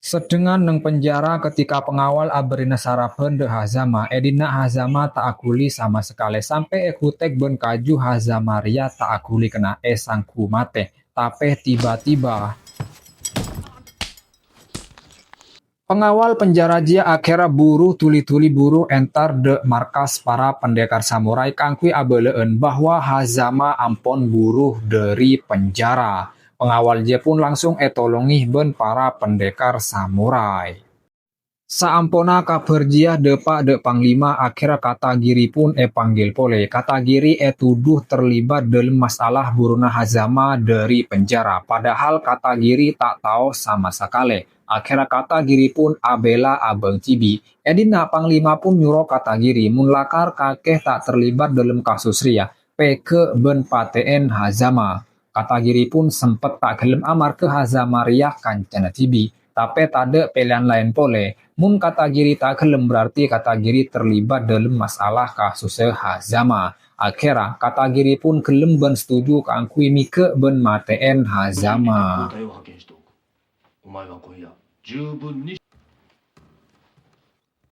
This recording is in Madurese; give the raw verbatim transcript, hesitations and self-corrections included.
Sedhengngan neng penjara ketika pengawal aberri'na saraban dâ' Hazama, è dinna' Hazama ta' aghuli sama sakalè, sampè' èghutèk bân kaju Hazama rèya ta' aghuli kennèng èsangghu matè. Tapè tiba-tiba, pengawal penjara jiyâ akhèrra buru dhuli-dhuli buru entar dâ' markas para pendekar samurai kaangghuy abâlâ'ân bahwa Hazama ampon buru dâri penjara. Pengawal jiyâ pun langsung ètolongè bân para pendekar samurai. Saamponna kabhâr jiyâ dâpa' dâ' Panglima, akhèrra Katagiri pun èpanggil polè. Katagiri ètodhu terlibat dâlem masalah buruna Hazama dâri penjara, padahal Katagiri ta' tao sama sakalè. Akhèrra Katagiri pun abhilâ abâng Cibi. È dinna' Panglima pun nyoro Katagiri mon lakar kakè ta' terlibat dâlem kasus rèya, pèghâ' bân patè'èn Hazama. Katagiri pun sempet ta' ghellem amarghâ Hazama rèya kancana Cibi, tapè tadâ' pèlèyan laèn polè. Mon Katagiri ta' ghellem, berarti Katagiri terlibat dâlem masalah kasussa Hazama. Akhèrra, Katagiri pun ghellem bân setuju kaangghuy mèghâ' bân matè'èn Hazama.